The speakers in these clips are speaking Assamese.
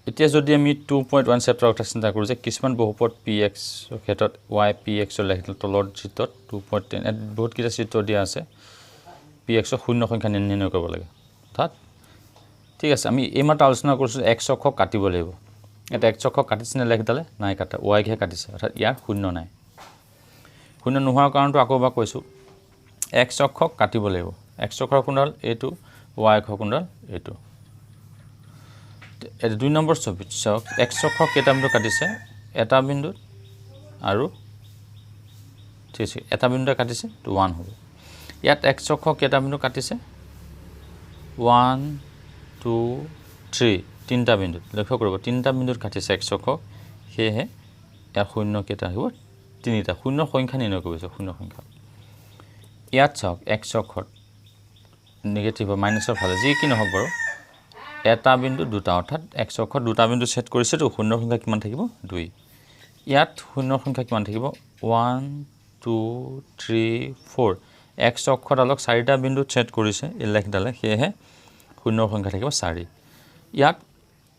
এতিয়া যদি আমি 2.1 চেপ্টাৰৰ কথা চিন্তা কৰোঁ যে কিছুমান বহুপদ পি এক্সৰ ক্ষেত্ৰত ৱাই পি এক্সৰ লেখিলে তলৰ চিত্ৰত 2.10, ইয়াত বহুতকেইটা চিত্ৰ দিয়া আছে, পি এক্সৰ শূন্য সংখ্যা নিৰ্ণয় কৰিব লাগে। অৰ্থাৎ ঠিক আছে, আমি এইমাত্ৰ আলোচনা কৰিছোঁ এক্স অক্ষক কাটিব লাগিব। ইয়াত এক্স অক্ষক কাটিছেনে লেখডালে? নাই কাটা, ৱাইকহে কাটিছে, অৰ্থাৎ ইয়াৰ শূন্য নাই। শূন্য নোহোৱাৰ কাৰণটো আকৌ এবাৰ কৈছোঁ, এক্স অক্ষক কাটিব লাগিব। এক্স অক্ষৰ কোনডাল এইটো, ৱাই অক্ষৰ কোনডাল এইটো। 2 নম্বৰ ছবিত চাওক, এক্স অক্ষক কেইটা বিন্দু কাটিছে? এটা বিন্দুত আৰু ঠিক আছে, এটা বিন্দুতে কাটিছে, তো 1 হ'ব। ইয়াত এক্স অক্ষক কেইটা বিন্দু কাটিছে? 1 2 3, তিনিটা বিন্দুত। লক্ষ্য কৰিব, তিনিটা বিন্দুত কাটিছে এক্স অক্ষক, সেয়েহে ইয়াৰ শূন্য কেইটা আহিব? তিনিটা। শূন্য সংখ্যা নিৰ্ণয় কৰিব, শূন্য সংখ্যা। ইয়াত চাওক, এক্স অক্ষত নিগেটিভ মাইনাছৰ ফালে যি কি নহওক বাৰু, এটা বিন্দু দুটা, অৰ্থাৎ এক্স অক্ষত দুটা বিন্দু ছেট কৰিছেতো, শূন্য সংখ্যা কিমান থাকিব? 2। ইয়াত শূন্য সংখ্যা কিমান থাকিব? 1 2 3 4। এক্স অক্ষডালক চাৰিটা বিন্দুত ছেট কৰিছে এই লেখডালে, সেয়েহে শূন্য সংখ্যা থাকিব 4। ইয়াত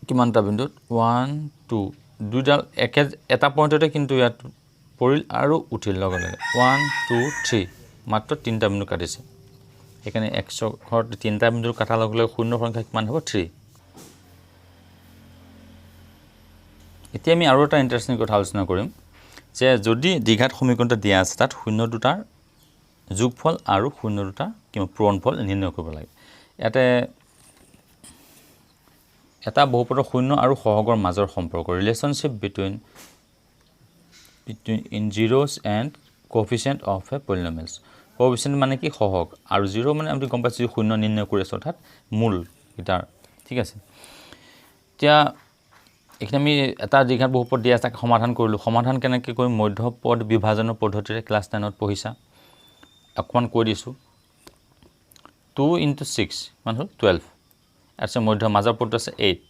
কিমানটা বিন্দুত? 1 2, দুইডাল একে এটা পইণ্টতে কিন্তু ইয়াত পৰিল আৰু উঠিল লগে লগে। 1 2 3, মাত্ৰ তিনিটা বিন্দু কাটিছে, সেইকাৰণে এক্স অক্ষত তিনিটা বিন্দু কটাৰ লগে লগে শূন্য সংখ্যা কিমান হ'ব? 3। এতিয়া আমি আৰু এটা ইণ্টাৰেষ্টিং কথা আলোচনা কৰিম যে যদি দ্বিঘাত সমীকৰণটো দিয়া আছে, তাত শূন্য দুটাৰ যোগফল আৰু শূন্য দুটাৰ কিমান পূৰণফল নিৰ্ণয় কৰিব লাগে। ইয়াতে এটা বহুপদৰ শূন্য আৰু সহগৰ মাজৰ সম্পৰ্ক, relationship between in zeros and coefficient of a polynomials. Coefficient মানে কি? সহগ, আৰু জিৰ' মানে আমি গম পাইছোঁ শূন্য নিৰ্ণয় কৰি আছোঁ, অৰ্থাৎ মূল কেইটাৰ। ঠিক আছে, এতিয়া এইখিনি আমি এটা দ্বিঘাত বহুপদ দিয়া আছে, তাক সমাধান কৰিলোঁ। সমাধান কেনেকৈ কৰিম? মধ্যপদ বিভাজনৰ পদ্ধতিৰে ক্লাছ 9ত পঢ়িছা, অকণমান কৈ দিছোঁ। 2 ইণ্টু 6 কিমান হ'ল? 12। আচ্ছা, মধ্য মাজৰ পদটো আছে 8,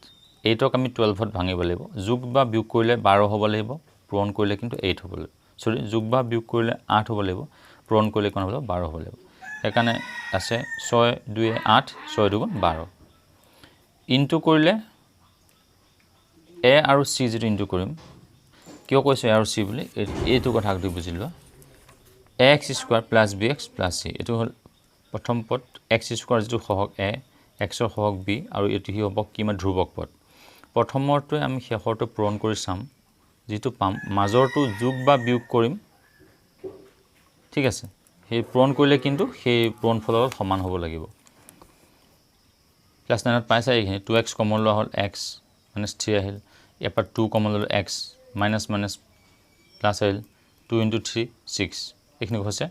8ক আমি 12ত ভাঙিব লাগিব। যোগ বা বিয়োগ কৰিলে 12 হ'ব লাগিব, পূৰণ কৰিলে কিন্তু 8 হ'ব লাগিব। চৰি, যোগ বা বিয়োগ কৰিলে 8 হ'ব লাগিব, পূৰণ কৰিলে কিমান হ'ব লাগিব? 12 হ'ব লাগিব। সেইকাৰণে আছে 6 2 8, 6 দুগুণ 12। ইনটু কৰিলে এ আৰু চি যিটো ইনটু কৰিম, কিয় কৈছোঁ এ আৰু চি বুলি, এইটো কথা যদি বুজি লোৱা, A X square plus B X plus C, এইটো হ'ল প্ৰথম পদ। এক্স স্কোৱাৰ যিটো সহগ এ, এক্সৰ সহগ বি, আৰু এইটো সি হ'ব কিমান ধ্ৰুৱক পদ। প্ৰথমৰটোৱে আমি শেষৰটো পূৰণ কৰি চাম, যিটো পাম মাজৰটো যোগ বা বিয়োগ কৰিম। ঠিক আছে, সেই পূৰণ কৰিলে কিন্তু সেই পূৰণফলৰ লগত সমান হ'ব লাগিব। ক্লাছ 9ত পাইছা এইখিনি, 2x common লোৱা হ'ল, এক্স মাইনাছ 3 আহিল, ইয়াৰ পৰা 2 কমন ল'লোঁ, এক্স মাইনাছ মাইনাছ প্লাছ আহিল, 2 ইণ্টু 3 6, এইখিনি হৈছে।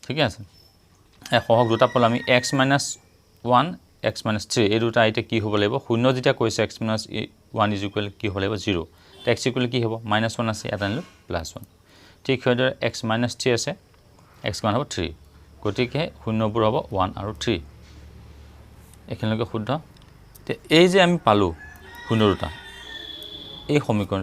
ঠিকে আছে, এই সহগ দুটা পালোঁ আমি, এক্স মাইনাছ 1 এক্স মাইনাছ 3, এই দুটা এতিয়া কি হ'ব লাগিব? শূন্য যেতিয়া কৈছে, এক্স মাইনাছ 1 is equal কি হ'ব লাগিব? 0। এক্স ইকুৱেল কি হ'ব? মাইনাছ 1 আছে, ইয়াত আনিলোঁ প্লাছ 1। ঠিক সেইদৰে এক্স মাইনাছ 3 আছে, এক্স কিমান হ'ব? 3। গতিকে শূন্যবোৰ হ'ব 1 আৰু 3। এইখিনিলৈকে শুদ্ধ। এই যে আমি পালোঁ শূন্য দুটা, এই সমীকৰণ,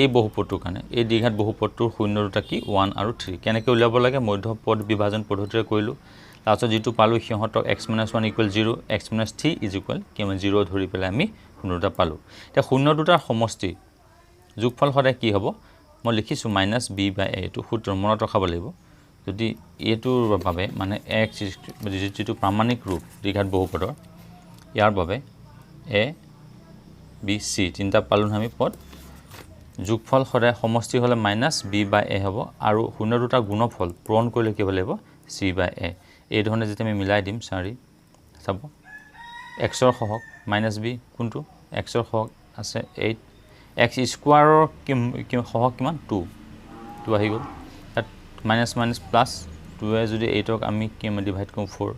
এই বহুপদটোৰ কাৰণে, এই দ্বিঘাত বহুপদটোৰ শূন্য দুটা কি? 1 আৰু 3। কেনেকৈ উলিয়াব লাগে? মধ্যপদ বিভাজন পদ্ধতিৰে কৰিলোঁ। তাৰপিছত যিটো পালোঁ সিহঁতক X minus 1 equal 0, X minus 3 is equal কিমান 0 ধৰি পেলাই আমি শূন্য দুটা পালোঁ। এতিয়া শূন্য দুটাৰ সমষ্টি যোগফল সদায় কি হ'ব? মই লিখিছোঁ মাইনাছ বি বাই এ, এইটো সূত্ৰ মনত ৰখাব লাগিব। যদি এইটোৰ বাবে মানে এক্স যিটো প্ৰামাণিক ৰূপ দ্বিঘাত বহুপদৰ, ইয়াৰ বাবে এ বি চি তিনিটা পালোঁ নহয় আমি পদ, যোগফল সদায় সমষ্টি হ'লে মাইনাছ বি বাই এ হ'ব, আৰু শূন্য দুটাৰ গুণফল পূৰণ কৰিলে কি হ'ব লাগিব? চি বাই এ। এই ধৰণে যেতিয়া আমি মিলাই দিম, 4 চাব, এক্সৰ সহগ মাইনাছ বি কোনটো? এক্সৰ সহগ আছে 8, এক্স স্কোৱাৰৰ সহগ কিমান? 2, 2 আহি গ'ল। তাত মাইনাছ মাইনাছ প্লাছ 2 যদি 8ক আমি কিমান ডিভাইড কৰোঁ? 4।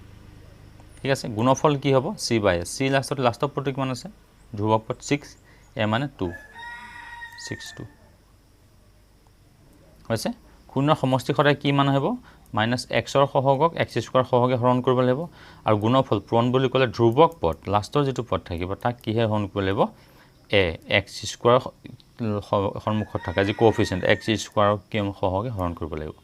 ঠিক আছে, গুণফল কি হ'ব? চি বাই এ। চি লাষ্টত, লাষ্টৰ পদটো কিমান আছে? ধ্ৰুৱক পদ 6, এ মানে 2, 6 2 হৈছে। শূন্যৰ সমষ্টি সদায় কি মান হ'ব? মাইনাছ এক্সৰ সহগক এক্স স্কোৱাৰ সহগে হৰণ কৰিব লাগিব, আৰু গুণফল পূৰণ বুলি ক'লে ধ্ৰুৱক পদ লাষ্টৰ যিটো পদ থাকিব তাক কিহে হৰণ কৰিব লাগিব? এ, এক্স স্কোৱাৰ সন্মুখত থকা যি কোএফিচিয়েণ্ট এক্স স্কোৱাৰক কি সহগে হৰণ কৰিব লাগিব।